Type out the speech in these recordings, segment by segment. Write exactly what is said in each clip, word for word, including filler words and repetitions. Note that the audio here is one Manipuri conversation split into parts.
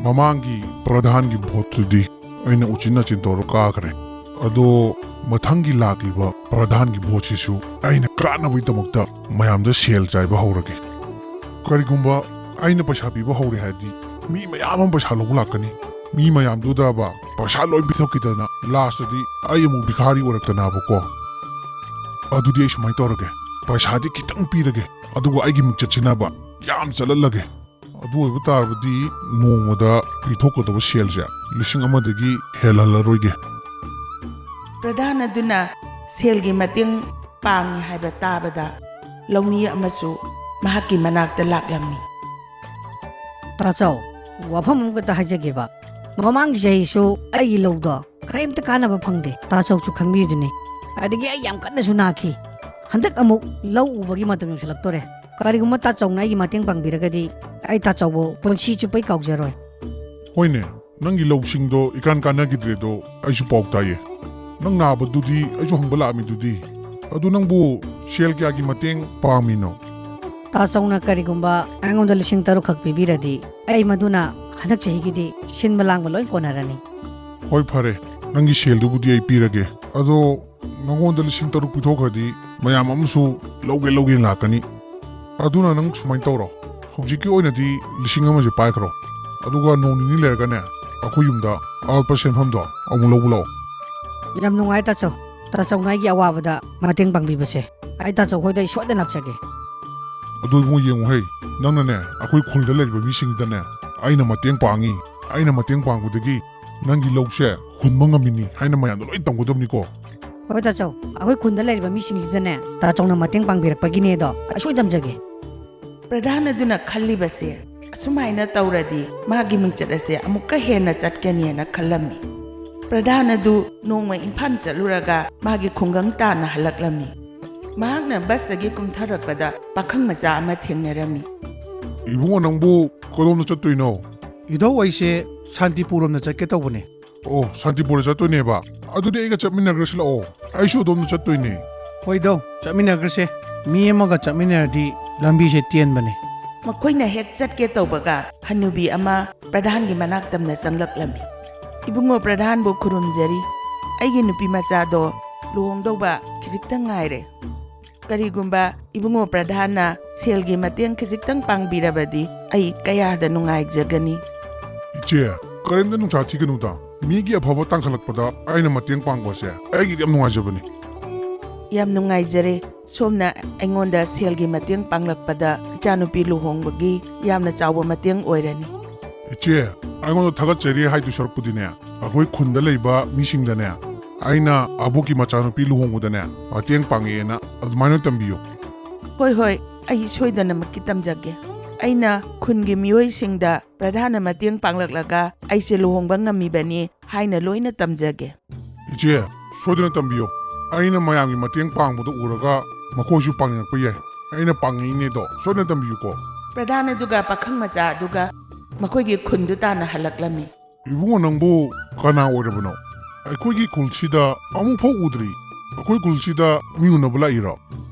ꯃꯃꯥꯡꯒꯤ ꯄ꯭ꯔꯙꯥꯟꯒꯤ ꯚꯣꯠꯇꯨꯗꯤ ꯑꯩꯅ ꯎꯆꯤꯟ ꯅꯥꯆꯤꯟ ꯇꯧꯔ ꯀꯥꯈ꯭ꯔꯦ꯫ ꯑꯗꯣ ꯃꯊꯪꯒꯤ ꯂꯥꯛꯂꯤꯕ ꯄ꯭ꯔꯙꯥꯟꯒꯤ ꯚꯣꯠꯁꯤꯁꯨ ꯑꯩꯅ ꯀꯥꯅꯕꯒꯤꯗꯃꯛꯇ ꯃꯌꯥꯝꯗ ꯁꯦꯜ ꯆꯥꯏꯕ ꯍꯧꯔꯒꯦ꯫ ꯀꯔꯤꯒꯨꯝꯕ ꯑꯩꯅ ꯄꯩꯁꯥ ꯄꯤꯕ ꯍꯧꯔꯦ ꯍꯥꯏꯔꯗꯤ ꯃꯤ ꯃꯌꯥꯝ ꯑꯃ ꯄꯩꯁꯥ ꯂꯧꯕ ꯂꯥꯛꯀꯅꯤ꯫ ꯃꯤ ꯃꯌꯥꯝꯗꯨꯗꯕ ꯄꯩꯁꯥ ꯂꯣꯏ ꯄꯤꯊꯣꯛꯈꯤꯗꯅ ꯂꯥꯁꯇꯗꯤ ꯑꯩ ꯑꯃꯨꯛ ꯚꯤꯈꯥꯔꯤ ꯑꯣꯏꯔꯛꯇꯅꯕꯀꯣ꯫ ꯑꯗꯨꯗꯤ ꯑꯩ ꯁꯨꯃꯥꯏꯅ ꯇꯧꯔꯒꯦ, ꯄꯩꯁꯥꯗꯤ ꯈꯤꯇꯪ ꯄꯤꯔꯒꯦ, ꯑꯗꯨꯒ ꯑꯩꯒꯤ ꯃꯤꯡꯆꯠꯁꯤꯅꯕ ꯌꯥꯝ ꯆꯠꯍꯜꯂꯒꯦ꯫ ꯑꯗꯨ ꯑꯣꯏꯕ ꯇꯥꯔꯕꯗꯤ ꯅꯣꯡꯃꯗ ꯄꯤꯊꯣꯛꯀꯗꯕ ꯁꯦꯜꯁꯦ ꯂꯤꯁꯤꯡ ꯑꯃꯗꯒꯤ ꯍꯦꯜꯍꯜꯂꯔꯣꯏꯒꯦ꯫ ꯄ꯭ꯔꯙꯥꯟ ꯑꯗꯨꯅ ꯁꯦꯜꯒꯤ ꯃꯇꯦꯡ ꯄꯥꯡꯉꯤ ꯍꯥꯏꯕ ꯇꯥꯕꯗ ꯂꯧꯃꯤ ꯑꯃꯁꯨ ꯃꯍꯥꯛꯀꯤ ꯃꯅꯥꯛꯇ ꯂꯥꯛꯂꯝꯃꯤ꯫ ꯇꯥꯆꯧ, ꯋꯥꯐꯝ ꯑꯃꯈꯛꯇ ꯍꯥꯏꯖꯒꯦꯕ꯫ ꯃꯃꯥꯡꯒꯤ ꯆꯍꯤꯁꯨ ꯑꯩꯒꯤ ꯂꯧꯗꯣ ꯀꯔꯤꯝꯇ ꯀꯥꯟꯅꯕ ꯐꯪꯗꯦ꯫ ꯇꯥꯆꯧꯁꯨ ꯈꯪꯕꯤꯗꯨꯅꯤ꯫ ꯑꯗꯒꯤ ꯑꯩ ꯌꯥꯝ ꯀꯟꯅꯁꯨ ꯅꯥꯈꯤ꯫ ꯍꯟꯗꯛ ꯑꯃꯨꯛ ꯂꯧ ꯎꯕꯒꯤ ꯃꯇꯝ ꯌꯧꯁꯤꯜꯂꯛꯇꯣꯔꯦ꯫ ꯀꯔꯤꯒꯨꯝꯕ ꯇꯥꯆꯧꯅ ꯑꯩꯒꯤ ꯃꯇꯦꯡ ꯄꯥꯡꯕꯤꯔꯒꯗꯤ ꯑꯩ ꯇꯥꯆꯧꯕꯨ ꯄꯨꯟꯁꯤ ꯆꯨꯞꯄꯩ ꯀꯥꯎꯖꯔꯣꯏ꯫ ꯍꯣꯏꯅꯦ, ꯅꯪꯒꯤ ꯂꯧꯁꯤꯡꯗꯣ ꯏꯀꯥꯟ ꯀꯥꯟꯅꯈꯤꯗ꯭ꯔꯦꯗꯣ ꯑꯩꯁꯨ ꯄꯥꯎ ꯇꯥꯏꯌꯦ꯫ ꯅꯪ ꯅꯥꯕꯗꯨꯗꯤ ꯑꯩꯁꯨ ꯍꯪꯕ ꯂꯥꯛꯑꯝꯃꯤꯗꯨꯗꯤ꯫ ꯑꯗꯨ ꯅꯪꯕꯨ ꯁꯦꯜ ꯀꯌꯥꯒꯤ ꯃꯇꯦꯡ ꯄꯥꯝꯃꯤꯅꯣ? ꯇꯥꯆꯧꯅ ꯀꯔꯤꯒꯨꯝꯕ ꯑꯩꯉꯣꯟꯗ ꯂꯤꯁꯤꯡ ꯇꯔꯨꯛ ꯈꯛ ꯄꯤꯕꯤꯔꯗꯤ ꯑꯩ ꯃꯗꯨꯅ ꯍꯟꯗꯛ ꯆꯍꯤꯒꯤꯗꯤ ꯁꯤꯟꯕ ꯂꯥꯡꯕ ꯂꯣꯏ ꯀꯣꯟꯅꯔꯅꯤ꯫ ꯍꯣꯏ, ꯐꯔꯦ, ꯅꯪꯒꯤ ꯁꯦꯜꯗꯨꯕꯨꯗꯤ ꯑꯩ ꯄꯤꯔꯒꯦ꯫ ꯑꯗꯣ ꯅꯉꯣꯟꯗ ꯂꯤꯁꯤꯡ ꯇꯔꯨꯛ ꯄꯤꯊꯣꯛꯈ꯭ꯔꯗꯤ ꯃꯌꯥꯝ ꯑꯃꯁꯨ ꯂꯧꯒꯦ ꯂꯧꯒꯦ ꯂꯥꯛꯀꯅꯤ꯫ ꯑꯗꯨꯅ ꯅꯪ ꯁꯨꯃꯥꯏꯅ ꯇꯧꯔꯣ, ꯍꯧꯖꯤꯛꯀꯤ ꯑꯣꯏꯅꯗꯤ ꯂꯤꯁꯤꯡ ꯑꯃꯁꯦ ꯄꯥꯏꯈ꯭ꯔꯣ, ꯑꯗꯨꯒ ꯅꯣꯡ ꯅꯤꯅꯤ ꯂꯩꯔꯒꯅꯦ ꯑꯩꯈꯣꯏ ꯌꯨꯝꯗ ꯑꯋꯥꯠꯄ ꯁꯦꯟꯐꯝꯗꯣ ꯑꯃꯨꯛ ꯂꯧꯕ ꯂꯥꯛꯑꯣ꯫ ꯌꯥꯝ ꯅꯨꯡꯉꯥꯏ ꯇꯥꯆꯧ, ꯇꯥꯆꯧꯅ ꯑꯩꯒꯤ ꯑꯋꯥꯕꯗ ꯃꯇꯦꯡ ꯄꯥꯡꯕꯤꯕꯁꯦ꯫ ꯑꯩ ꯇꯥꯆꯧ ꯍꯣꯏꯗ ꯑꯩ ꯁꯣꯏꯗꯅ ꯂꯥꯛꯆꯒꯦ꯫ ꯑꯗꯨ ꯏꯕꯨꯡꯉꯣ, ꯌꯦꯡꯉꯨꯍꯦ, ꯅꯪꯅꯅꯦ ꯑꯩꯈꯣꯏ ꯈꯨꯜꯗ ꯂꯩꯔꯤꯕ ꯃꯤꯁꯤꯡꯗꯅꯦ ꯑꯩꯅ ꯃꯇꯦꯡ ꯄꯥꯡꯉꯤ, ꯑꯩꯅ ꯃꯇꯦꯡ ꯄꯥꯡꯕꯗꯒꯤ ꯅꯪꯒꯤ ꯂꯧꯁꯦ ꯍꯨꯟꯕ ꯉꯝꯃꯤꯅꯤ ꯍꯥꯏꯅ ꯃꯌꯥꯝꯗ ꯂꯣꯏ ꯇꯝꯒꯗꯕꯅꯤꯀꯣ꯫ ꯍꯣꯏ ꯇꯥꯆꯧ, ꯑꯩꯈꯣꯏ ꯈꯨꯟꯗ ꯂꯩꯔꯤꯕ ꯃꯤꯁꯤꯡꯁꯤꯗꯅꯦ ꯇꯥꯆꯧꯅ ꯃꯇꯦꯡ ꯄꯥꯡꯕꯤꯔꯛꯄꯒꯤꯅꯦꯗꯣ ꯑꯩ ꯁꯣꯏ ꯇꯝꯖꯒꯦ꯫ ꯄ꯭ꯔꯙꯥꯟ ꯑꯗꯨꯅ ꯈꯜꯂꯤꯕꯁꯦ, ꯑꯁꯨꯃꯥꯏꯅ ꯇꯧꯔꯗꯤ ꯃꯥꯒꯤ ꯃꯤꯡꯆꯠ ꯑꯁꯦ ꯑꯃꯨꯛꯀ ꯍꯦꯟꯅ ꯆꯠꯀꯅꯤꯅ ꯈꯜꯂꯝꯃꯤ꯫ ꯄ꯭ꯔꯙꯥꯟ ꯑꯗꯨ ꯅꯣꯡꯃ ꯏꯝꯐꯥꯜ ꯆꯠꯂꯨꯔꯒ ꯃꯥꯒꯤ ꯈꯨꯡꯒꯪ ꯇꯥꯟꯅ ꯍꯜꯂꯛꯂꯝꯃꯤ꯫ ꯃꯍꯥꯛꯅ ꯕꯁꯇꯒꯤ ꯀꯨꯝꯊꯔꯛꯄꯗ ꯄꯥꯈꯪ ꯃꯆꯥ ꯑꯃ ꯊꯦꯡꯅꯔꯝꯃꯤ꯫ ꯏꯕꯨꯡꯉꯣ, ꯅꯪꯕꯨ ꯀꯗꯣꯝꯗ ꯆꯠꯇꯣꯏꯅꯣ? ꯏꯙꯧ, ꯑꯩꯁꯦ ꯁꯥꯟꯇꯤꯄꯨꯔ ꯔꯣꯝꯗ ꯆꯠꯀꯦ ꯇꯧꯕꯅꯦ꯫ ꯑꯣ, ꯁꯥꯟꯇꯤꯄꯨꯔꯗ ꯆꯠꯇꯣꯏꯅꯦꯕ? ꯑꯗꯨꯗꯤ ꯑꯩꯒ ꯆꯠꯃꯤꯟꯅꯈ꯭ꯔꯁꯤ ꯂꯥꯛꯑꯣ, ꯑꯩꯁꯨ ꯑꯗꯣꯝꯗ ꯆꯠꯇꯣꯏꯅꯦ꯫ ꯍꯣꯏ ꯏꯙꯧ, ꯆꯠꯃꯤꯟꯅꯈ꯭ꯔꯁꯦ꯫ ꯃꯤ ꯑꯃꯒ ꯆꯠꯃꯤꯟꯅꯔꯗꯤ ꯂꯝꯕꯤꯁꯦ ꯇꯦꯟꯕꯅꯦ꯫ ꯃꯈꯣꯏꯅ ꯍꯦꯛ ꯆꯠꯀꯦ ꯇꯧꯕꯒ ꯍꯅꯨꯕꯤ ꯑꯃ ꯄ꯭ꯔꯙꯥꯟꯒꯤ ꯃꯅꯥꯛ ꯇꯝꯅ ꯆꯪꯂꯛꯂꯝꯃꯤ꯫ "ꯏꯕꯨꯡꯉꯣ ꯄ꯭ꯔꯙꯥꯟꯕꯨ ꯈꯨꯔꯨꯝꯖꯔꯤ꯫ ꯑꯩꯒꯤ ꯅꯨꯄꯤ ꯃꯆꯥꯗꯣ ꯂꯨꯍꯣꯡꯗꯧꯕ ꯈꯤꯖꯤꯛꯇꯪ ꯉꯥꯏꯔꯦ꯫ ꯀꯔꯤꯒꯨꯝꯕ ꯏꯕꯨꯡꯉꯣ ꯄ꯭ꯔꯙꯥꯟꯅ ꯁꯦꯜꯒꯤ ꯃꯇꯦꯡ ꯈꯤꯖꯤꯛꯇꯪ ꯄꯥꯡꯕꯤꯔꯕꯗꯤ ꯑꯩ ꯀꯌꯥꯗ ꯅꯨꯡꯉꯥꯏꯖꯒꯅꯤ꯫" "ꯏꯆꯦ, ꯀꯔꯤꯝꯇ ꯅꯨꯡꯁꯥ ꯊꯤꯒꯅꯨꯗ꯫ ꯃꯤꯒꯤ ꯑꯐꯕ ꯇꯥꯡꯈꯠꯂꯛꯄꯗ ꯑꯩꯅ ꯃꯇꯦꯡ ꯄꯥꯡꯕꯁꯦ ꯑꯩꯒꯤꯗꯤ ꯌꯥꯝ ꯅꯨꯡꯉꯥꯏꯖꯕꯅꯤ꯫" "ꯌꯥꯝ ꯅꯨꯡꯉꯥꯏꯖꯔꯦ꯫ ꯁꯣꯝꯅ ꯑꯩꯉꯣꯟꯗ ꯁꯦꯜꯒꯤ ꯃꯇꯦꯡ ꯄꯥꯡꯂꯛꯄꯗ ꯏꯆꯥꯅꯨꯄꯤ ꯂꯨꯍꯣꯡꯕꯒꯤ ꯌꯥꯝꯅ ꯆꯥꯎꯕ ꯃꯇꯦꯡ ꯑꯣꯏꯔꯅꯤ꯫" "ꯏꯆꯦ, ꯑꯩꯉꯣꯟꯗ ꯊꯥꯒꯠꯆꯔꯤ ꯍꯥꯏꯗꯣꯏ ꯁꯔꯨꯛꯄꯨꯗꯤꯅꯦ, ꯑꯩꯈꯣꯏ ꯈꯨꯟꯗ ꯂꯩꯕ ꯃꯤꯁꯤꯡꯗꯅꯦ, ꯑꯩꯅ ꯑꯕꯣꯛꯀꯤ ꯃꯆꯥꯅꯨꯄꯤ ꯂꯨꯍꯣꯡꯕꯗꯅꯦ ꯃꯇꯦꯡ ꯄꯥꯡꯉꯛꯑꯦꯅ ꯑꯗꯨꯃꯥꯏꯅ ꯇꯝꯕꯤꯌꯨ꯫" "ꯍꯣꯏ, ꯍꯣꯏ, ꯑꯩ ꯁꯣꯏꯗꯅꯃꯛꯀꯤ ꯇꯝꯖꯒꯦ꯫ ꯑꯩꯅ ꯈꯨꯟꯒꯤ ꯃꯤꯑꯣꯏꯁꯤꯡꯗ ꯄ꯭ꯔꯙꯥꯟꯅ ꯃꯇꯦꯡ ꯄꯥꯡꯂꯛꯂꯒ ꯑꯩꯁꯦ ꯂꯨꯍꯣꯡꯕ ꯉꯝꯃꯤꯕꯅꯤ ꯍꯥꯏꯅ ꯂꯣꯏꯅ ꯇꯝꯖꯒꯦ꯫" "ꯏꯆꯦ, ꯁꯣꯏꯗꯅ ꯇꯝꯕꯤꯌꯨ꯫ ꯑꯩꯅ ꯃꯌꯥꯝꯒꯤ ꯃꯇꯦꯡ ꯄꯥꯡꯕꯗꯣ ꯎꯔꯒ ꯃꯈꯣꯏꯁꯨ ꯄꯥꯡꯅꯤꯡꯉꯛꯄ ꯌꯥꯏ꯫ ꯑꯩꯅ ꯄꯥꯡꯉꯛꯏꯅꯦꯗꯣ ꯁꯣꯏꯗꯅ ꯇꯝꯕꯤꯌꯨꯀꯣ꯫" ꯄ꯭ꯔꯙꯥꯟ ꯑꯗꯨꯒ ꯄꯥꯈꯪ ꯃꯆꯥ ꯑꯗꯨꯒ ꯃꯈꯣꯏꯒꯤ ꯈꯨꯟꯗꯨ ꯇꯥꯟꯅ ꯍꯜꯂꯛꯂꯝꯃꯤ꯫ "ꯏꯕꯨꯡꯉꯣ, ꯅꯪꯕꯨ ꯀꯅꯥ ꯑꯣꯏꯔꯕꯅꯣ? ꯑꯩꯈꯣꯏꯒꯤ ꯈꯨꯜꯁꯤꯗ ꯑꯃꯨꯛꯐꯥꯎ ꯎꯗ꯭ꯔꯤ꯫ ꯑꯩꯈꯣꯏ ꯈꯨꯜꯁꯤꯗ ꯃꯤ ꯎꯅꯕ ꯂꯥꯛꯏꯔꯣ?"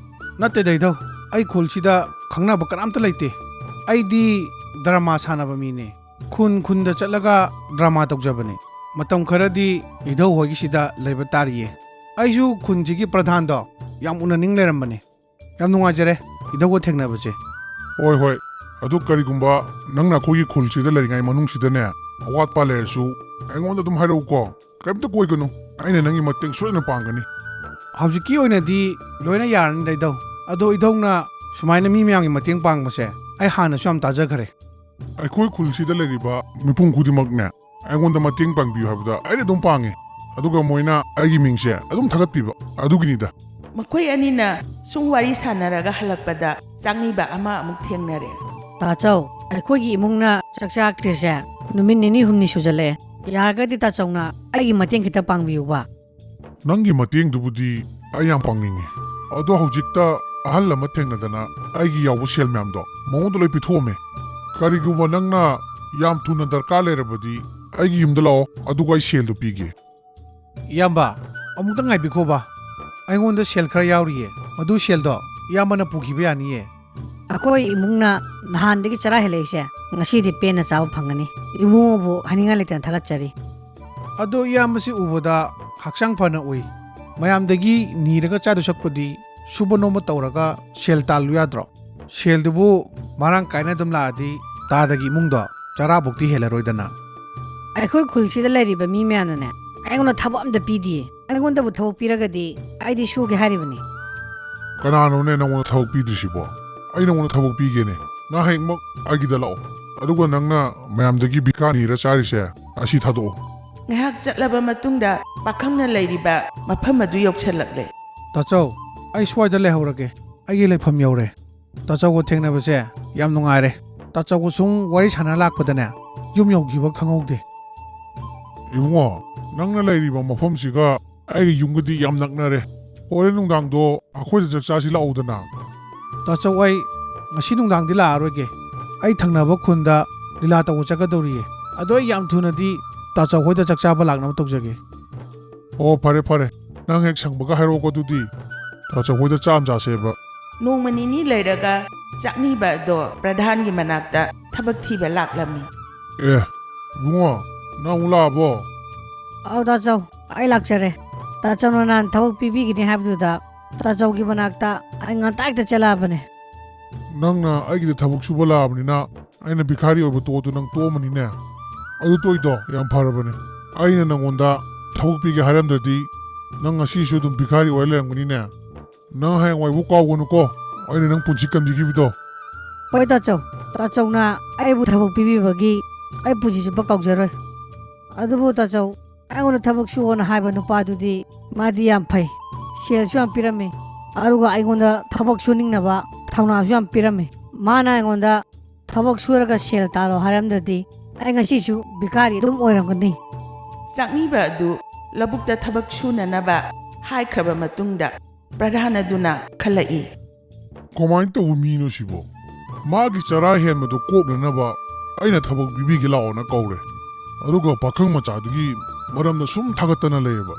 "ꯅꯠꯇꯦꯗ ꯏꯙꯧ, ꯑꯩ ꯈꯨꯜꯁꯤꯗ ꯈꯪꯅꯕ ꯀꯅꯥꯝꯇ ꯂꯩꯇꯦ꯫ ꯑꯩꯗꯤ ꯗ꯭ꯔꯃꯥ ꯁꯥꯟꯅꯕ ꯃꯤꯅꯦ꯫ ꯈꯨꯟ ꯈꯨꯟꯗ ꯆꯠꯂꯒ ꯗ꯭ꯔꯃꯥ ꯇꯧꯖꯕꯅꯦ꯫ ꯃꯇꯝ ꯈꯔꯗꯤ ꯏꯙꯧ ꯍꯣꯏꯒꯤꯁꯤꯗ ꯂꯩꯕ ꯇꯥꯔꯤꯌꯦ꯫ ꯑꯩꯁꯨ ꯈꯨꯟꯁꯤꯒꯤ ꯄ꯭ꯔꯙꯥꯟꯗꯣ ꯌꯥꯝ ꯎꯅꯅꯤꯡ ꯂꯩꯔꯝꯕꯅꯦ꯫ ꯌꯥꯝ ꯅꯨꯡꯉꯥꯏꯖꯔꯦ ꯏꯙꯧꯒ ꯊꯦꯡꯅꯕꯁꯦ꯫" "ꯍꯣꯏ, ꯍꯣꯏ꯫ ꯑꯗꯨ ꯀꯔꯤꯒꯨꯝꯕ ꯅꯪꯅ ꯑꯩꯈꯣꯏꯒꯤ ꯈꯨꯜꯁꯤꯗ ꯂꯩꯔꯤꯉꯩ ꯃꯅꯨꯡꯁꯤꯗꯅꯦ ꯑꯋꯥꯠꯄ ꯂꯩꯔꯁꯨ ꯑꯩꯉꯣꯟꯗ ꯑꯗꯨꯝ ꯍꯥꯏꯔꯛꯎꯀꯣ꯫ ꯀꯔꯤꯝꯇ ꯀꯣꯏꯒꯅꯨ꯫ ꯑꯩꯅ ꯅꯪꯒꯤ ꯃꯇꯦꯡ ꯁꯣꯏꯗꯅ ꯄꯥꯡꯒꯅꯤ꯫" "ꯍꯧꯖꯤꯛꯀꯤ ꯑꯣꯏꯅꯗꯤ ꯂꯣꯏꯅ ꯌꯥꯔꯅꯤꯗ ꯏꯙꯧ꯫ ꯑꯗꯣ ꯏꯙꯧꯅ ꯁꯨꯃꯥꯏꯅ ꯃꯤ ꯃꯌꯥꯝꯒꯤ ꯃꯇꯦꯡ ꯄꯥꯡꯕꯁꯦ ꯑꯩ ꯍꯥꯟꯅꯁꯨ ꯌꯥꯝ ꯇꯥꯖꯈ꯭ꯔꯦ꯫" "ꯑꯩꯈꯣꯏ ꯈꯨꯜꯁꯤꯗ ꯂꯩꯔꯤꯕ ꯃꯤꯄꯨꯝ ꯈꯨꯗꯤꯡꯃꯛꯅꯦ ꯑꯩꯉꯣꯟꯗ ꯃꯇꯦꯡ ꯄꯥꯡꯕꯤꯌꯨ ꯍꯥꯏꯕꯗ ꯑꯩꯅ ꯑꯗꯨꯝ ꯄꯥꯡꯉꯦ꯫ ꯑꯗꯨꯒ ꯃꯣꯏꯅ ꯑꯩꯒꯤ ꯃꯤꯡꯁꯦ ꯑꯗꯨꯝ ꯊꯥꯒꯠꯄꯤꯕ, ꯑꯗꯨꯒꯤꯅꯤꯗ꯫" ꯃꯈꯣꯏ ꯑꯅꯤꯅ ꯁꯨꯝ ꯋꯥꯔꯤ ꯁꯥꯟꯅꯔꯒ ꯍꯜꯂꯛꯄꯗ ꯆꯥꯛꯅꯤꯕ ꯑꯃ ꯑꯃꯨꯛ ꯊꯦꯡꯅꯔꯦ꯫ "ꯇꯥꯆꯧ, ꯑꯩꯈꯣꯏꯒꯤ ꯏꯃꯨꯡꯅ ꯆꯥꯛ ꯆꯥꯔꯛꯇ꯭ꯔꯤꯁꯦ ꯅꯨꯃꯤꯠ ꯅꯤꯅꯤ ꯍꯨꯝꯅꯤ ꯁꯨꯖꯜꯂꯛꯑꯦ꯫ ꯌꯥꯔꯒꯗꯤ ꯇꯥꯆꯧꯅ ꯑꯩꯒꯤ ꯃꯇꯦꯡ ꯈꯤꯇ ꯄꯥꯡꯕꯤꯌꯨꯕ꯫" "ꯅꯪꯒꯤ ꯃꯇꯦꯡꯗꯨꯕꯨꯗꯤ ꯑꯩ ꯌꯥꯝ ꯄꯥꯡꯅꯤꯡꯉꯤ꯫ ꯑꯗꯣ ꯍꯧꯖꯤꯛꯇ ꯑꯍꯜ ꯑꯃ ꯊꯦꯡꯅꯗꯅ ꯑꯩꯒꯤ ꯌꯥꯎꯕ ꯁꯦꯜ ꯃꯌꯥꯝꯗꯣ ꯃꯉꯣꯟꯗ ꯂꯣꯏ ꯄꯤꯊꯣꯛꯑꯝꯃꯦ꯫ ꯀꯔꯤꯒꯨꯝꯕ ꯅꯪꯅ ꯌꯥꯝ ꯊꯨꯅ ꯗꯔꯀꯥꯔ ꯂꯩꯔꯕꯗꯤ ꯑꯩꯒꯤ ꯌꯨꯝꯗ ꯂꯥꯛꯑꯣ, ꯑꯗꯨꯒ ꯑꯩ ꯁꯦꯜꯗꯣ ꯄꯤꯒꯦ꯫" "ꯏꯌꯥꯝꯕ, ꯑꯃꯨꯛꯇ ꯉꯥꯏꯕꯤꯈꯣꯕ꯫ ꯑꯩꯉꯣꯟꯗ ꯁꯦꯜ ꯈꯔ ꯌꯥꯎꯔꯤꯌꯦ꯫ ꯃꯗꯨ ꯁꯦꯜꯗꯣ ꯏꯌꯥꯝꯕꯅ ꯄꯨꯈꯤꯕ ꯌꯥꯅꯤꯌꯦ꯫" "ꯑꯩꯈꯣꯏ ꯏꯃꯨꯡꯅ ꯅꯍꯥꯟꯗꯒꯤ ꯆꯔꯥ ꯍꯦꯜꯂꯛꯏꯁꯦ ꯉꯁꯤꯗꯤ ꯄꯦꯟꯅ ꯆꯥꯕ ꯐꯪꯒꯅꯤ꯫ ꯏꯕꯨꯡꯉꯣꯕꯨ ꯍꯥꯏꯅꯤꯡꯉꯥꯏ ꯂꯩꯇꯅ ꯊꯥꯒꯠꯆꯔꯤ꯫ ꯑꯗꯣ ꯏꯌꯥꯝꯕꯁꯤ ꯎꯕꯗ ꯍꯛꯆꯥꯡ ꯐꯅ ꯎꯏ꯫ ꯃꯌꯥꯝꯗꯒꯤ ꯅꯤꯔꯒ ꯆꯥꯗꯣꯏ ꯁꯛꯄꯨꯗꯤ ꯁꯨꯕ ꯅꯣꯝꯕ ꯇꯧꯔꯒ ꯁꯦꯜ ꯇꯥꯜꯂꯨ ꯌꯥꯗ꯭ꯔꯣ? ꯁꯦꯜꯗꯨꯕꯨ ꯃꯔꯥꯡ ꯀꯥꯏꯅ ꯑꯗꯨꯝ ꯂꯥꯛꯑꯗꯤ ꯇꯥꯗꯒꯤ ꯏꯃꯨꯡꯗꯣ ꯆꯔꯥꯕꯨꯛꯇꯤ ꯍꯦꯜꯂꯔꯣꯏꯗꯅ꯫ ꯑꯩꯈꯣꯏ ꯈꯨꯜꯁꯤꯗ ꯂꯩꯔꯤꯕ ꯃꯤ ꯃꯌꯥꯝꯅꯅꯦ, ꯑꯩꯉꯣꯟꯗ ꯊꯕꯛ ꯑꯝꯇ ꯄꯤꯗꯤꯌꯦ꯫ ꯑꯩꯉꯣꯟꯗꯕꯨ ꯊꯕꯛ ꯄꯤꯔꯒꯗꯤ ꯑꯩꯗꯤ ꯁꯨꯒꯦ ꯍꯥꯏꯔꯤꯕꯅꯤ꯫ ꯀꯅꯥꯅꯣꯅꯦ ꯅꯪꯉꯣꯟꯗ ꯊꯕꯛ ꯄꯤꯗ꯭ꯔꯤꯁꯤꯕꯣ? ꯑꯩ ꯅꯪꯉꯣꯟꯗ ꯊꯕꯛ ꯄꯤꯒꯦꯅꯦ꯫ ꯅꯪ ꯍꯌꯦꯡꯃꯛ ꯑꯩꯒꯤꯗ ꯂꯥꯛꯑꯣ꯫ ꯑꯗꯨꯒ ꯅꯪꯅ ꯃꯌꯥꯝꯗꯒꯤ ꯚꯤꯈꯥ ꯅꯤꯔ ꯆꯥꯔꯤꯁꯦ, ꯑꯁꯤ ꯊꯥꯗꯣꯛꯑꯣ꯫ ꯉꯥꯏꯍꯥꯛ ꯆꯠꯂꯕ ꯃꯇꯨꯡꯗ ꯄꯥꯈꯪꯅ ꯂꯩꯔꯤꯕ ꯃꯐꯝ ꯑꯗꯨ ꯌꯧꯁꯜꯂꯛꯂꯦ꯫ ꯇꯥꯆꯧ, ꯑꯩ ꯁ꯭ꯋꯥꯏꯗ ꯂꯩꯍꯧꯔꯒꯦ꯫ ꯑꯩꯒꯤ ꯂꯩꯐꯝ ꯌꯧꯔꯦ꯫ ꯇꯥꯆꯧꯒ ꯊꯦꯡꯅꯕꯁꯦ ꯌꯥꯝ ꯅꯨꯡꯉꯥꯏꯔꯦ꯫ ꯇꯥꯆꯧꯒ ꯁꯨꯝ ꯋꯥꯔꯤ ꯁꯥꯟꯅ ꯂꯥꯛꯄꯗꯅꯦ, ꯌꯨꯝ ꯌꯧꯈꯤꯕ ꯈꯪꯍꯧꯗꯦ꯫ ꯏꯕꯨꯡꯉꯣ, ꯅꯪꯅ ꯂꯩꯔꯤꯕ ꯃꯐꯝꯁꯤꯒ ꯑꯩꯒꯤ ꯌꯨꯝꯒꯗꯤ ꯌꯥꯝ ꯅꯛꯅꯔꯦ꯫ ꯍꯣꯔꯦꯟ ꯅꯨꯡꯗꯥꯡꯗꯣ ꯑꯩꯈꯣꯏꯗ ꯆꯥꯛ ꯆꯥꯁꯤ ꯂꯥꯛꯎꯗꯅ꯫ ꯇꯥꯆꯧ, ꯑꯩ ꯉꯁꯤ ꯅꯨꯡꯗꯥꯡꯗꯤ ꯂꯥꯛꯑꯔꯣꯏꯒꯦ꯫ ꯑꯩ ꯊꯪꯅꯕ ꯈꯨꯟꯗ ꯂꯤꯂꯥ ꯇꯧꯕ ꯆꯠꯀꯗꯧꯔꯤꯌꯦ꯫ ꯑꯗꯣ ꯑꯩ ꯌꯥꯝ ꯊꯨꯅꯗꯤ ꯇꯥꯆꯧ ꯍꯣꯏꯗ ꯆꯥꯛ ꯆꯥꯕ ꯂꯥꯛꯅꯕ ꯇꯧꯖꯒꯦ꯫ ꯑꯣ, ꯐꯔꯦ ꯐꯔꯦ, ꯅꯪ ꯍꯦꯛ ꯁꯪꯕꯒ ꯍꯥꯏꯔꯛꯑꯣꯀꯣ ꯑꯗꯨꯗꯤ꯫ ꯇꯥꯆꯧ ꯍꯣꯏꯗ ꯆꯥꯛ ꯑꯃ ꯆꯥꯁꯦꯕ꯫ ꯅꯣꯡꯃ ꯅꯤꯅꯤ ꯂꯩꯔꯒ ꯆꯥꯛꯅꯤꯕ ꯑꯗꯣ ꯄ꯭ꯔꯙꯥꯟꯒꯤ ꯃꯅꯥꯛꯇ ꯊꯕꯛ ꯊꯤꯕ ꯂꯥꯛꯂꯝꯃꯤ꯫ ꯑꯦ, ꯏꯕꯨꯡꯉꯣ, ꯅꯪ ꯑꯃꯨꯛ ꯂꯥꯛꯑꯕꯣ? ꯑꯧ ꯇꯥꯆꯧ, ꯑꯩ ꯂꯥꯛꯆꯔꯦ꯫ ꯇꯥꯆꯧꯅ ꯅꯍꯥꯟ ꯊꯕꯛ ꯄꯤꯕꯤꯒꯅꯤ ꯍꯥꯏꯕꯗꯨꯗ ꯇꯥꯆꯧꯒꯤ ꯃꯅꯥꯛꯇ ꯑꯩ ꯉꯟꯇꯥ ꯍꯦꯛꯇ ꯆꯦꯜꯂꯛꯑꯕꯅꯦ꯫ ꯅꯪꯅ ꯑꯩꯒꯤꯗ ꯊꯕꯛ ꯁꯨꯕ ꯂꯥꯛꯑꯕꯅꯤꯅ ꯑꯩꯅ ꯚꯤꯈꯥꯔꯤ ꯑꯣꯏꯕ ꯇꯣꯛꯑꯗꯨ ꯅꯪ ꯇꯣꯛꯑꯝꯃꯅꯤꯅꯦ꯫ ꯑꯗꯨ ꯇꯣꯛꯏꯗꯣ ꯌꯥꯝ ꯐꯔꯕꯅꯦ꯫ ꯑꯩꯅ ꯅꯪꯉꯣꯟꯗ ꯊꯕꯛ ꯄꯤꯒꯦ ꯍꯥꯏꯔꯝꯗ꯭ꯔꯗꯤ ꯅꯪ ꯉꯁꯤꯁꯨ ꯑꯗꯨꯝ ꯚꯤꯈꯥꯔꯤ ꯑꯣꯏꯔ ꯂꯩꯔꯝꯒꯅꯤꯅꯦ꯫ ꯅꯪ ꯍꯌꯦꯡꯋꯥꯏꯕꯨ ꯀꯥꯎꯒꯅꯨꯀꯣ, ꯑꯩꯅ ꯅꯪ ꯄꯨꯟꯁꯤ ꯀꯟꯕꯤꯈꯤꯕꯗꯣ꯫ ꯍꯣꯏ ꯇꯥꯆꯧ, ꯇꯥꯆꯧꯅ ꯑꯩꯕꯨ ꯊꯕꯛ ꯄꯤꯕꯤꯕꯒꯤ ꯑꯩ ꯄꯨꯟꯁꯤ ꯆꯨꯞꯄ ꯀꯥꯎꯖꯔꯣꯏ꯫ ꯑꯗꯨꯕꯨ ꯇꯥꯆꯧ, ꯑꯩꯉꯣꯟꯗ ꯊꯕꯛ ꯁꯨꯑꯣꯅ ꯍꯥꯏꯕ ꯅꯨꯄꯥꯗꯨꯗꯤ ꯃꯥꯗꯤ ꯌꯥꯝ ꯐꯩ, ꯁꯦꯜꯁꯨ ꯌꯥꯝ ꯄꯤꯔꯝꯃꯤ, ꯑꯗꯨꯒ ꯑꯩꯉꯣꯟꯗ ꯊꯕꯛ ꯁꯨꯅꯤꯡꯅꯕ ꯊꯧꯅꯥꯁꯨ ꯌꯥꯝ ꯄꯤꯔꯝꯃꯤ꯫ ꯃꯥꯅ ꯑꯩꯉꯣꯟꯗ ꯊꯕꯛ ꯁꯨꯔꯒ ꯁꯦꯜ ꯇꯥꯜꯂꯣ ꯍꯥꯏꯔꯝꯗ꯭ꯔꯗꯤ ꯑꯩ ꯉꯁꯤꯁꯨ ꯚꯤꯈꯥꯔꯤ ꯑꯗꯨꯝ ꯑꯣꯏꯔꯝꯒꯅꯤ꯫ ꯆꯥꯛꯅꯤꯕ ꯑꯗꯨ ꯂꯧꯕꯨꯛꯇ ꯊꯕꯛ ꯁꯨꯅꯅꯕ ꯍꯥꯏꯈ꯭ꯔꯕ ꯃꯇꯨꯡꯗ ꯄ꯭ꯔꯙꯥꯟ ꯑꯗꯨꯅ ꯈꯜꯂꯛꯏ꯫ ꯀꯃꯥꯏꯅ ꯇꯧꯕ ꯃꯤꯅꯣ ꯁꯤꯕꯣ? ꯃꯥꯒꯤ ꯆꯔꯥ ꯍꯦꯟꯕꯗꯣ ꯀꯣꯛꯅꯅꯕ ꯑꯩꯅ ꯊꯕꯛ ꯄꯤꯕꯤꯒꯦ ꯂꯥꯛꯑꯣꯅ ꯀꯧꯔꯦ, ꯑꯗꯨꯒ ꯄꯥꯈꯪ ꯃꯆꯥꯗꯨꯒꯤ ꯃꯔꯝꯗ ꯁꯨꯝ ꯊꯥꯒꯠꯇꯅ ꯂꯩꯌꯦꯕ꯫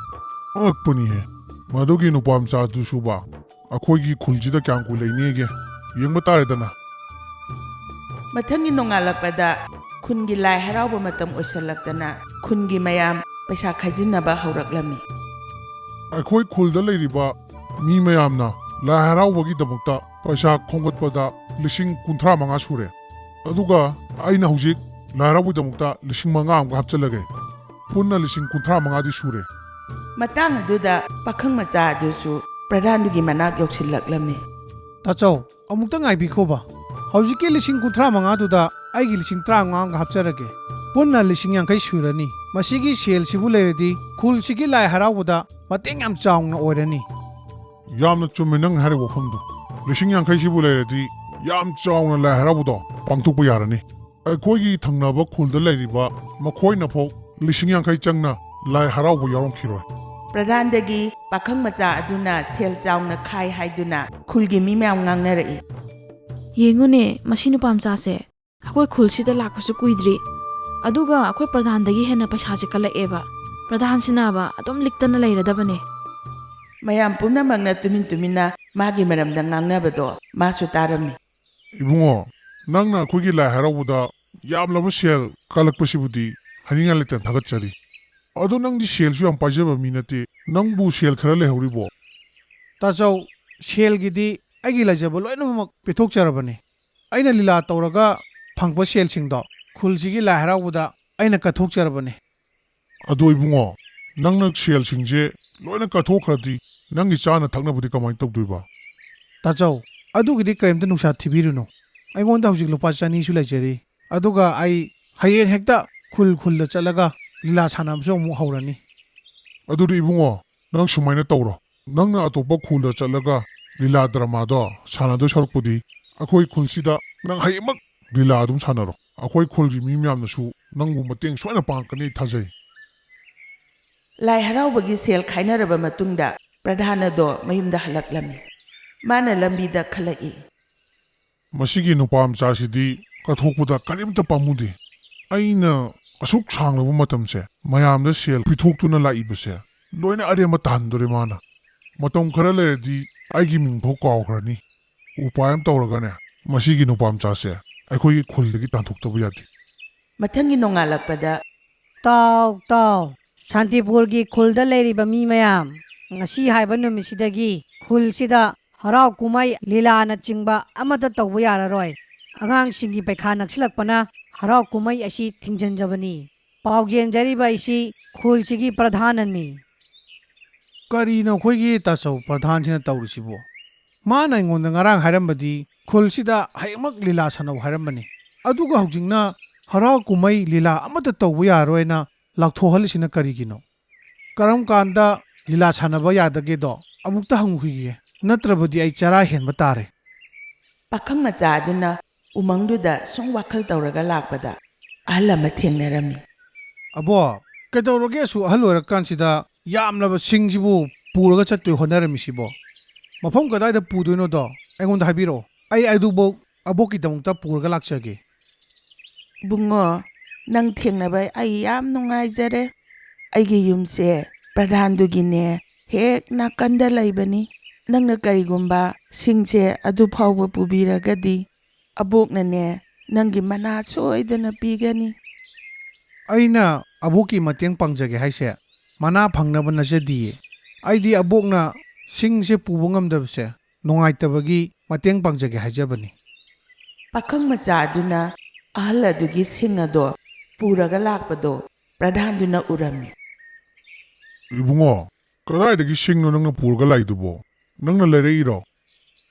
ꯑꯉꯛꯄꯅꯤꯍꯦ꯫ ꯃꯗꯨꯒꯤ ꯅꯨꯄꯥ ꯃꯆꯥꯗꯨꯁꯨꯕ ꯑꯩꯈꯣꯏꯒꯤ ꯈꯨꯜꯁꯤꯗ ꯀꯌꯥꯝ ꯀꯨꯏ ꯂꯩꯅꯦꯒꯦ? ꯌꯦꯡꯕ ꯇꯥꯔꯦꯗꯅ꯫ ꯃꯊꯪꯒꯤ ꯅꯣꯡꯉꯥꯜꯂꯛꯄꯗ ꯈꯨꯟꯒꯤ ꯂꯥꯏ ꯍꯔꯥꯎꯕ ꯃꯇꯝ ꯑꯣꯏꯁꯜꯂꯛꯇꯅ ꯈꯨꯟꯒꯤ ꯃꯌꯥꯝ ꯄꯩꯁꯥ ꯈꯥꯏꯖꯤꯟꯅꯕ ꯍꯧꯔꯛꯂꯝꯃꯤ꯫ ꯑꯩꯈꯣꯏ ꯈꯨꯜꯗ ꯂꯩꯔꯤꯕ ꯃꯤ ꯃꯌꯥꯝꯅ ꯂꯥꯏ ꯍꯔꯥꯎꯕꯒꯤꯗꯃꯛꯇ ꯄꯩꯁꯥ ꯈꯣꯝꯒꯠꯄꯗ ꯂꯤꯁꯤꯡ ꯀꯨꯟꯊ꯭ꯔꯥ ꯃꯉꯥ ꯁꯨꯔꯦ꯫ ꯑꯗꯨꯒ ꯑꯩꯅ ꯍꯧꯖꯤꯛ ꯂꯥꯏ ꯍꯔꯥꯎꯕꯒꯤꯗꯃꯛꯇ ꯂꯤꯁꯤꯡ ꯃꯉꯥ ꯑꯃꯒ ꯍꯥꯞꯆꯤꯜꯂꯒꯦ꯫ ꯄꯨꯟꯅ ꯂꯤꯁꯤꯡ ꯀꯨꯟꯊ꯭ꯔꯥ ꯃꯉꯥꯗꯤ ꯁꯨꯔꯦ꯫ ꯃꯇꯥꯡ ꯑꯗꯨꯗ ꯄꯥꯈꯪ ꯃꯆꯥ ꯑꯗꯨꯁꯨ ꯄ꯭ꯔꯙꯥꯟꯗꯨꯒꯤ ꯃꯅꯥꯛ ꯌꯧꯁꯤꯜꯂꯛꯂꯝꯃꯤ꯫ ꯇꯥꯆꯧ, ꯑꯃꯨꯛꯇ ꯉꯥꯏꯕꯤꯈꯣꯕ꯫ ꯍꯧꯖꯤꯛꯀꯤ ꯂꯤꯁꯤꯡ ꯀꯨꯟꯊ꯭ꯔꯥ ꯃꯉꯥꯗꯨꯗ ꯑꯩꯒꯤ ꯂꯤꯁꯤꯡ ꯇꯔꯥꯃꯉꯥ ꯑꯃꯒ ꯍꯥꯞꯆꯔꯒꯦ꯫ ꯄꯨꯟꯅ ꯂꯤꯁꯤꯡ ꯌꯥꯡꯈꯩ ꯁꯨꯔꯅꯤ꯫ ꯃꯁꯤꯒꯤ ꯁꯦꯜꯁꯤꯕꯨ ꯂꯩꯔꯗꯤ ꯈꯨꯜꯁꯤꯒꯤ ꯂꯥꯏ ꯍꯔꯥꯎꯕꯗ ꯃꯇꯦꯡ ꯌꯥꯝ ꯆꯥꯎꯅ ꯑꯣꯏꯔꯅꯤ꯫ ꯌꯥꯝꯅ ꯆꯨꯝꯃꯦ ꯅꯪꯅ ꯍꯥꯏꯔꯤꯕ ꯋꯥꯐꯝꯗꯣ꯫ ꯂꯤꯁꯤꯡ ꯌꯥꯡꯈꯩꯁꯤꯕꯨ ꯂꯩꯔꯗꯤ ꯌꯥꯝ ꯆꯥꯎꯅ ꯂꯥꯏ ꯍꯔꯥꯎꯕꯗꯣ ꯄꯥꯡꯊꯣꯛꯄ ꯌꯥꯔꯅꯤ꯫ ꯑꯩꯈꯣꯏꯒꯤ ꯊꯪꯅꯕ ꯈꯨꯜꯗ ꯂꯩꯔꯤꯕ ꯃꯈꯣꯏꯅ ꯐꯥꯎ ꯂꯤꯁꯤꯡ ꯌꯥꯡꯈꯩ ꯆꯪꯅ ꯂꯥꯏ ꯍꯔꯥꯎꯕ ꯌꯥꯎꯔꯝꯈꯤꯔꯣꯏ꯫ ꯄ꯭ꯔꯙꯥꯟꯗꯒꯤ ꯄꯥꯈꯪ ꯃꯆꯥ ꯑꯗꯨꯅ ꯁꯦꯜ ꯆꯥꯎꯅ ꯈꯥꯏ ꯍꯥꯏꯗꯨꯅ ꯈꯨꯜꯒꯤ ꯃꯤ ꯃꯌꯥꯝ ꯉꯥꯡꯅꯔꯛꯏ꯫ ꯌꯦꯡꯉꯨꯅꯦ, ꯃꯁꯤ ꯅꯨꯄꯥ ꯃꯆꯥꯁꯦ ꯑꯩꯈꯣꯏ ꯈꯨꯜꯁꯤꯗ ꯂꯥꯛꯄꯁꯨ ꯀꯨꯏꯗ꯭ꯔꯤ, ꯑꯗꯨꯒ ꯑꯩꯈꯣꯏ ꯄ꯭ꯔꯙꯥꯟꯗꯒꯤ ꯍꯦꯟꯅ ꯄꯩꯁꯥꯁꯦ ꯀꯜꯂꯛꯑꯦꯕ꯫ ꯄ꯭ꯔꯙꯥꯟꯁꯤꯅꯕ ꯑꯗꯨꯝ ꯂꯤꯛꯇꯅ ꯂꯩꯔꯗꯕꯅꯦ꯫ ꯃꯌꯥꯝ ꯄꯨꯝꯅꯃꯛꯅ ꯇꯨꯃꯤꯟ ꯇꯨꯃꯤꯟꯅ ꯃꯥꯒꯤ ꯃꯔꯝꯗ ꯉꯥꯡꯅꯕꯗꯣ ꯃꯥꯁꯨ ꯇꯥꯔꯝꯃꯤ꯫ ꯏꯕꯨꯡꯉꯣ, ꯅꯪꯅ ꯑꯩꯈꯣꯏꯒꯤ ꯂꯥꯏ ꯍꯔꯥꯎꯕꯗ ꯌꯥꯝꯂꯕ ꯁꯦꯜ ꯀꯜꯂꯛꯄꯁꯤꯕꯨꯗꯤ ꯍꯥꯏꯅꯤꯡꯉꯥꯏ ꯂꯩꯇꯅ ꯊꯥꯒꯠꯆꯔꯤ꯫ ꯑꯗꯣ ꯅꯪꯗꯤ ꯁꯦꯜꯁꯨ ꯌꯥꯝ ꯄꯥꯏꯖꯕ ꯃꯤ ꯅꯠꯇꯦ, ꯅꯪꯕꯨ ꯁꯦꯜ ꯈꯔ ꯂꯩꯍꯧꯔꯤꯕꯣ? ꯇꯥꯆꯧ, ꯁꯦꯜꯒꯤꯗꯤ ꯑꯩꯒꯤ ꯂꯩꯖꯕ ꯂꯣꯏꯅꯃꯛ ꯄꯤꯊꯣꯛꯆꯔꯕꯅꯦ꯫ ꯑꯩꯅ ꯂꯤꯂꯥ ꯇꯧꯔꯒ ꯐꯪꯕ ꯁꯦꯜꯁꯤꯡꯗꯣ ꯈꯨꯜꯁꯤꯒꯤ ꯂꯥꯏ ꯍꯔꯥꯎꯕꯗ ꯑꯩꯅ ꯀꯠꯊꯣꯛꯆꯔꯕꯅꯦ꯫ ꯑꯗꯣ ꯏꯕꯨꯡꯉꯣ, ꯅꯪꯅ ꯁꯦꯜꯁꯤꯡꯁꯦ ꯂꯣꯏꯅ ꯀꯠꯊꯣꯛꯈ꯭ꯔꯗꯤ ꯅꯪꯒꯤ ꯆꯥꯅ ꯊꯛꯅꯕꯗꯤ ꯀꯃꯥꯏꯅ ꯇꯧꯗꯣꯏꯕ? ꯇꯥꯆꯧ, ꯑꯗꯨꯒꯤꯗꯤ ꯀꯔꯤꯝꯇ ꯅꯨꯡꯁꯥ ꯊꯤꯕꯤꯔꯨꯅꯨ꯫ ꯑꯩꯉꯣꯟꯗ ꯍꯧꯖꯤꯛ ꯂꯨꯄꯥ ꯆꯅꯤꯁꯨ ꯂꯩꯖꯔꯤ꯫ ꯑꯗꯨꯒ ꯑꯩ ꯍꯌꯦꯡ ꯍꯦꯛꯇ ꯈꯨꯜ ꯈꯨꯜꯗ ꯆꯠꯂꯒ ꯂꯤꯂꯥ ꯁꯥꯟꯅꯕꯁꯨ ꯑꯃꯨꯛ ꯍꯧꯔꯅꯤ꯫ ꯑꯗꯨꯗꯤ ꯏꯕꯨꯡꯉꯣ, ꯅꯪ ꯁꯨꯃꯥꯏꯅ ꯇꯧꯔꯣ꯫ ꯅꯪꯅ ꯑꯇꯣꯞꯄ ꯈꯨꯜꯗ ꯆꯠꯂꯒ ꯂꯤꯂꯥ ꯗ꯭ꯔꯃꯥꯗꯣ ꯁꯥꯟꯅꯗꯣꯏ ꯁꯔꯨꯛꯄꯨꯗꯤ ꯑꯩꯈꯣꯏ ꯈꯨꯜꯁꯤꯗ ꯅꯪ ꯍꯌꯦꯡꯃꯛ ꯂꯤꯂꯥ ꯑꯗꯨꯝ ꯁꯥꯟꯅꯔꯣ꯫ ꯑꯩꯈꯣꯏ ꯈꯨꯜꯒꯤ ꯃꯤ ꯃꯌꯥꯝꯅꯁꯨ ꯅꯪꯕꯨ ꯃꯇꯦꯡ ꯁꯣꯏꯅ ꯄꯥꯡꯉꯛꯀꯅꯤ ꯑꯩ ꯊꯥꯖꯩ꯫ ꯂꯥꯏ ꯍꯔꯥꯎꯕꯒꯤ ꯁꯦꯜ ꯈꯥꯏꯅꯔꯕ ꯃꯇꯨꯡꯗ ꯄ꯭ꯔꯙꯥꯟ ꯑꯗꯣ ꯃꯌꯨꯝꯗ ꯍꯜꯂꯛꯂꯝꯃꯤ꯫ ꯃꯥꯅ ꯂꯝꯕꯤꯗ ꯈꯜꯂꯛꯏ꯫ ꯃꯁꯤꯒꯤ ꯅꯨꯄꯥ ꯃꯆꯥꯁꯤꯗꯤ ꯀꯠꯊꯣꯛꯄꯗ ꯀꯔꯤꯝꯇ ꯄꯥꯝꯃꯨꯗꯦ꯫ ꯑꯩꯅ ꯑꯁꯨꯛ ꯁꯥꯡꯂꯕ ꯃꯇꯝꯁꯦ ꯃꯌꯥꯝꯗ ꯁꯦꯜ ꯄꯤꯊꯣꯛꯇꯨꯅ ꯂꯥꯛꯏꯕꯁꯦ ꯂꯣꯏꯅ ꯑꯔꯦꯝꯕ ꯇꯥꯍꯟꯗꯣꯔꯦ ꯃꯥꯅ꯫ ꯃꯇꯝ ꯈꯔ ꯂꯩꯔꯗꯤ ꯑꯩꯒꯤ ꯃꯤꯡꯐꯥꯎ ꯀꯥꯎꯈ꯭ꯔꯅꯤ꯫ ꯎꯄꯥꯏ ꯑꯃ ꯇꯧꯔꯒꯅꯦ, ꯃꯁꯤꯒꯤ ꯅꯨꯄꯥ ꯃꯆꯥꯁꯦ ꯑꯩꯈꯣꯏꯒꯤ ꯈꯨꯜꯗꯒꯤ ꯇꯥꯟꯊꯣꯛꯇꯕ ꯌꯥꯗꯦ꯫ ꯃꯊꯪꯒꯤ ꯅꯣꯡꯉꯥꯜꯂꯛꯄꯗ ꯇꯥꯎ, ꯇꯥꯎ꯫ ꯁꯥꯟꯇꯤꯄꯨꯔꯒꯤ ꯈꯨꯜꯗ ꯂꯩꯔꯤꯕ ꯃꯤ ꯃꯌꯥꯝ, ꯉꯁꯤ ꯍꯥꯏꯕ ꯅꯨꯃꯤꯠꯁꯤꯗꯒꯤ ꯈꯨꯜꯁꯤꯗ ꯍꯔꯥꯎ ꯀꯨꯝꯍꯩ, ꯂꯤꯂꯥꯅꯆꯤꯡꯕ ꯑꯃꯠꯇ ꯇꯧꯕ ꯌꯥꯔꯔꯣꯏ꯫ ꯑꯉꯥꯡꯁꯤꯡꯒꯤ ꯄꯩꯈꯥ ꯅꯛꯁꯤꯜꯂꯛꯄꯅ ꯍꯔꯥꯎ ꯀꯨꯝꯍꯩ ꯑꯁꯤ ꯊꯤꯡꯖꯤꯟꯖꯕꯅꯤ꯫ ꯄꯥꯎꯖꯦꯟꯖꯔꯤꯕ ꯑꯩꯁꯤ ꯈꯨꯜꯁꯤꯒꯤ ꯄ꯭ꯔꯙꯥꯟꯅꯅꯤ꯫ ꯀꯔꯤꯅꯣ ꯑꯩꯈꯣꯏꯒꯤ ꯇꯥꯆꯧ ꯄ꯭ꯔꯙꯥꯟꯁꯤꯅ ꯇꯧꯔꯤꯁꯤꯕꯣ? ꯃꯥꯅ ꯑꯩꯉꯣꯟꯗ ꯉꯔꯥꯡ ꯍꯥꯏꯔꯝꯕꯗꯤ ꯈꯨꯜꯁꯤꯗ ꯍꯌꯦꯡꯃꯛ ꯂꯤꯂꯥ ꯁꯥꯟꯅꯧ ꯍꯥꯏꯔꯝꯕꯅꯤ꯫ ꯑꯗꯨꯒ ꯍꯧꯖꯤꯛꯅ ꯍꯔꯥꯎ ꯀꯨꯝꯍꯩ ꯂꯤꯂꯥ ꯑꯃꯠꯇ ꯇꯧꯕ ꯌꯥꯔꯣꯏꯅ ꯂꯥꯎꯊꯣꯛꯍꯜꯂꯤꯁꯤꯅ ꯀꯔꯤꯒꯤꯅꯣ? ꯀꯔꯝ ꯀꯥꯟꯗ ꯂꯤꯂꯥ ꯁꯥꯟꯅꯕ ꯌꯥꯗꯒꯦꯗꯣ ꯑꯃꯨꯛꯇ ꯍꯪꯉꯨꯈꯤꯒꯦ, ꯅꯠꯇ꯭ꯔꯕꯗꯤ ꯑꯩ ꯆꯔꯥ ꯍꯦꯟꯕ ꯇꯥꯔꯦ꯫ ꯄꯥꯈꯪ ꯃꯆꯥ ꯑꯗꯨꯅ ꯎꯃꯪꯗꯨꯗ ꯁꯨꯝ ꯋꯥꯈꯜ ꯇꯧꯔꯒ ꯂꯥꯛꯄꯗ ꯑꯍꯜ ꯑꯃ ꯊꯦꯡꯅꯔꯝꯃꯤ꯫ ꯑꯕꯣ, ꯀꯩꯗꯧꯔꯒꯦ ꯑꯁꯨꯛ ꯑꯍꯜ ꯑꯣꯏꯔꯀꯥꯟꯁꯤꯗ ꯌꯥꯝꯂꯕ ꯁꯤꯡꯁꯤꯕꯨ ꯄꯨꯔꯒ ꯆꯠꯇꯣꯏ ꯍꯣꯠꯅꯔꯝꯃꯤꯁꯤꯕꯣ? ꯃꯐꯝ ꯀꯗꯥꯏꯗ ꯄꯨꯗꯣꯏꯅꯣꯗꯣ ꯑꯩꯉꯣꯟꯗ ꯍꯥꯏꯕꯤꯔꯛꯑꯣ, ꯑꯩ ꯑꯗꯨꯐꯥꯎ ꯑꯕꯣꯛꯀꯤꯗꯃꯛꯇ ꯄꯨꯔꯒ ꯂꯥꯛꯆꯒꯦ꯫ ꯏꯕꯨꯡꯉꯣ, ꯅꯪ ꯊꯦꯡꯅꯕ ꯑꯩ ꯌꯥꯝ ꯅꯨꯡꯉꯥꯏꯖꯔꯦ꯫ ꯑꯩꯒꯤ ꯌꯨꯝꯁꯦ ꯄ꯭ꯔꯙꯥꯟꯗꯨꯒꯤꯅꯦ ꯍꯦꯛ ꯅꯥꯀꯟꯗ ꯂꯩꯕꯅꯤ꯫ ꯅꯪꯅ ꯀꯔꯤꯒꯨꯝꯕ ꯁꯤꯡꯁꯦ ꯑꯗꯨ ꯐꯥꯎꯕ ꯄꯨꯕꯤꯔꯒꯗꯤ ꯑꯕꯣꯛꯅꯅꯦ ꯅꯪꯒꯤ ꯃꯅꯥ ꯁꯣꯏꯗꯅ ꯄꯤꯒꯅꯤ꯫ ꯑꯩꯅ ꯑꯕꯣꯛꯀꯤ ꯃꯇꯦꯡ ꯄꯥꯡꯖꯒꯦ ꯍꯥꯏꯁꯦ ꯃꯅꯥ ꯐꯪꯅꯕ ꯅꯠꯆꯗꯤꯌꯦ꯫ ꯑꯩꯗꯤ ꯑꯕꯣꯛꯅ ꯁꯤꯡꯁꯦ ꯄꯨꯕ ꯉꯝꯗꯕꯁꯦ ꯅꯨꯡꯉꯥꯏꯇꯕꯒꯤ ꯃꯇꯦꯡ ꯄꯥꯡꯖꯒꯦ ꯍꯥꯏꯖꯕꯅꯤ꯫ ꯄꯥꯈꯪ ꯃꯆꯥ ꯑꯗꯨꯅ ꯑꯍꯜ ꯑꯗꯨꯒꯤ ꯁꯤꯡ ꯑꯗꯣ ꯄꯨꯔꯒ ꯂꯥꯛꯄꯗꯣ ꯄ꯭ꯔꯙꯥꯟꯗꯨꯅ ꯎꯔꯝꯃꯤ꯫ ꯏꯕꯨꯡꯉꯣ, ꯀꯗꯥꯏꯗꯒꯤ ꯁꯤꯡꯅꯣ ꯅꯪꯅ ꯄꯨꯔꯒ ꯂꯥꯛꯏꯗꯨꯕꯣ? ꯅꯪꯅ ꯂꯩꯔꯛꯏꯔꯣ?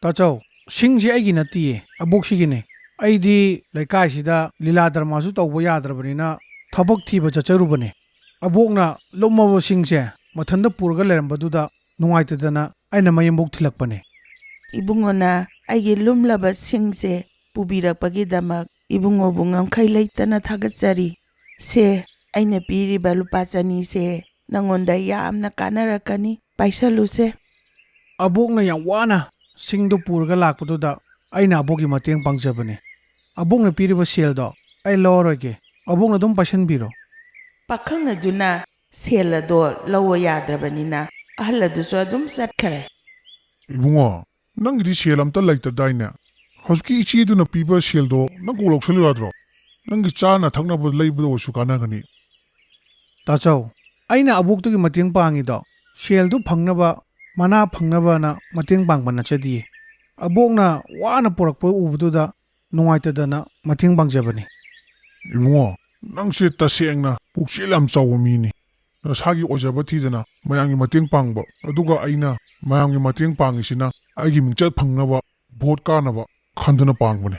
ꯇꯥꯆꯧ, ꯁꯤꯡꯁꯦ ꯑꯩꯒꯤ ꯅꯠꯇꯤꯌꯦ, ꯑꯕꯣꯛꯁꯤꯒꯤꯅꯦ꯫ ꯑꯩꯗꯤ ꯂꯩꯀꯥꯏꯁꯤꯗ ꯂꯤꯂꯥ ꯗ꯭ꯔꯃꯥꯁꯨ ꯇꯧꯕ ꯌꯥꯗ꯭ꯔꯕꯅꯤꯅ ꯊꯕꯛ ꯊꯤꯕ ꯆꯠꯆꯔꯨꯕꯅꯦ꯫ ꯑꯕꯣꯛꯅ ꯂꯨꯝꯃꯕ ꯁꯤꯡꯁꯦ ꯃꯊꯟꯇ ꯄꯨꯔꯒ ꯂꯩꯔꯝꯕꯗꯨꯗ ꯅꯨꯡꯉꯥꯏꯇꯗꯅ ꯑꯩꯅ ꯃꯌꯨꯝꯕꯨꯛ ꯊꯤꯜꯂꯛꯄꯅꯦ꯫ ꯏꯕꯨꯡꯉꯣꯅ ꯑꯩꯒꯤ ꯂꯨꯝꯂꯕ ꯁꯤꯡꯁꯦ ꯄꯨꯕꯤꯔꯛꯄꯒꯤꯗꯃꯛ ꯏꯕꯨꯡꯉꯣꯕꯨ ꯉꯝꯈꯩ ꯂꯩꯇꯅ ꯊꯥꯒꯠꯆꯔꯤ꯫ ꯁꯦ, ꯑꯩꯅ ꯄꯤꯔꯤꯕ ꯂꯨꯄꯥ ꯆꯅꯤꯁꯦ ꯅꯉꯣꯟꯗ ꯌꯥꯝꯅ ꯀꯥꯟꯅꯔꯛꯀꯅꯤ, ꯄꯥꯏꯁꯜꯂꯨꯁꯦ꯫ ꯑꯕꯣꯛꯅ ꯌꯥꯝ ꯋꯥꯅ ꯁꯤꯡꯗꯣ ꯄꯨꯔꯒ ꯂꯥꯛꯄꯗꯨꯗ ꯑꯩꯅ ꯑꯕꯣꯛꯀꯤ ꯃꯇꯦꯡ ꯄꯥꯡꯖꯕꯅꯦ꯫ ꯑꯕꯣꯛꯅ ꯄꯤꯔꯤꯕ ꯁꯦꯜꯗꯣ ꯑꯩ ꯂꯧꯔꯔꯣꯏꯒꯦ, ꯑꯕꯣꯛꯅ ꯑꯗꯨꯝ ꯄꯥꯏꯁꯟꯕꯤꯔꯣ꯫ ꯄꯥꯈꯪ ꯑꯗꯨꯅ ꯁꯦꯜ ꯑꯗꯣ ꯂꯧꯕ ꯌꯥꯗ꯭ꯔꯕꯅꯤꯅ ꯑꯍꯜ ꯑꯗꯨꯁꯨ ꯑꯗꯨꯝ ꯆꯠꯈꯔꯦ꯫ ꯏꯕꯨꯡꯉꯣ, ꯅꯪꯒꯤꯗꯤ ꯁꯦꯜ ꯑꯝꯇ ꯂꯩꯇꯗꯥꯏꯅꯦ? ꯍꯧꯖꯤꯛꯀꯤ ꯏꯆꯦꯗꯨꯅ ꯄꯤꯕ ꯁꯦꯜꯗꯣ ꯅꯪ ꯀꯣꯛ ꯂꯧꯁꯜꯂꯨ ꯌꯥꯗ꯭ꯔꯣ? ꯅꯪꯒꯤ ꯆꯥꯅ ꯊꯛꯅꯕ ꯂꯩꯕꯗ ꯑꯣꯏꯔꯁꯨ ꯀꯥꯟꯅꯒꯅꯤ꯫ ꯇꯥꯆꯧ, ꯑꯩꯅ ꯑꯕꯣꯛꯇꯨꯒꯤ ꯃꯇꯦꯡ ꯄꯥꯡꯉꯤꯗꯣ ꯁꯦꯜꯗꯨ ꯐꯪꯅꯕ, ꯃꯅꯥ ꯐꯪꯅꯕꯅ ꯃꯇꯦꯡ ꯄꯥꯡꯕ ꯅꯠꯆꯗꯤꯌꯦ꯫ ꯑꯕꯣꯛꯅ ꯋꯥꯅ ꯄꯨꯔꯛꯄ ꯎꯕꯗꯨꯗ ꯅꯨꯡꯉꯥꯏꯇꯗꯅ ꯃꯇꯦꯡ ꯄꯥꯡꯖꯕꯅꯤ꯫ ꯏꯕꯨꯡꯉꯣ, ꯅꯪꯁꯦ ꯇꯁꯦꯡꯅ ꯄꯨꯛꯆꯦꯜ ꯌꯥꯝ ꯆꯥꯎꯕ ꯃꯤꯅꯤ꯫ ꯅꯁꯥꯒꯤ ꯑꯣꯏꯖꯕ ꯊꯤꯗꯅ ꯃꯌꯥꯝꯒꯤ ꯃꯇꯦꯡ ꯄꯥꯡꯕ, ꯑꯗꯨꯒ ꯑꯩꯅ ꯃꯌꯥꯝꯒꯤ ꯃꯇꯦꯡ ꯄꯥꯡꯉꯤꯁꯤꯅ ꯑꯩꯒꯤ ꯃꯤꯡꯆꯠ ꯐꯪꯅꯕ, ꯚꯣꯠ ꯀꯥꯅꯕ ꯈꯟꯗꯨꯅ ꯄꯥꯡꯕꯅꯦ꯫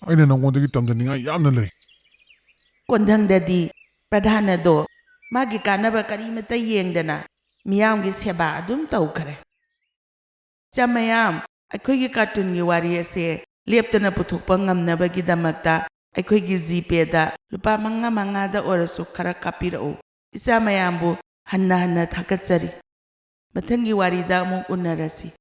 ꯑꯩꯅ ꯅꯉꯣꯟꯗꯒꯤ ꯇꯝꯖꯅꯤꯡꯉꯥꯏ ꯌꯥꯝꯅ ꯂꯩ꯫ ꯀꯣꯟꯊꯪꯗꯗꯤ ꯄ꯭ꯔꯙꯥꯟ ꯑꯗꯣ ꯃꯥꯒꯤ ꯀꯥꯟꯅꯕ ꯀꯔꯤꯃꯇ ꯌꯦꯡꯗꯅ ꯃꯤꯌꯥꯝꯒꯤ ꯁꯦꯕꯥ ꯑꯗꯨꯝ ꯇꯧꯈ꯭ꯔꯦ꯫ ꯏꯆꯥ ꯃꯌꯥꯝ, ꯑꯩꯈꯣꯏꯒꯤ ꯀꯥꯔꯇꯨꯟꯒꯤ ꯋꯥꯔꯤ ꯑꯁꯦ ꯂꯦꯞꯇꯅ ꯄꯨꯊꯣꯛꯄ ꯉꯝꯅꯕꯒꯤꯗꯃꯛꯇ ꯑꯩꯈꯣꯏꯒꯤ ꯖꯤꯄꯦꯗ ꯂꯨꯄꯥ ꯃꯉꯥ ꯃꯉꯥꯗ ꯑꯣꯏꯔꯁꯨ ꯈꯔ ꯀꯥꯞꯄꯤꯔꯛꯎ꯫ ꯏꯆꯥ ꯃꯌꯥꯝꯕꯨ ꯍꯟꯅ ꯍꯟꯅ ꯊꯥꯒꯠꯆꯔꯤ꯫ ꯃꯊꯪꯒꯤ ꯋꯥꯔꯤꯗ ꯑꯃꯨꯛ ꯎꯅꯔꯁꯤ꯫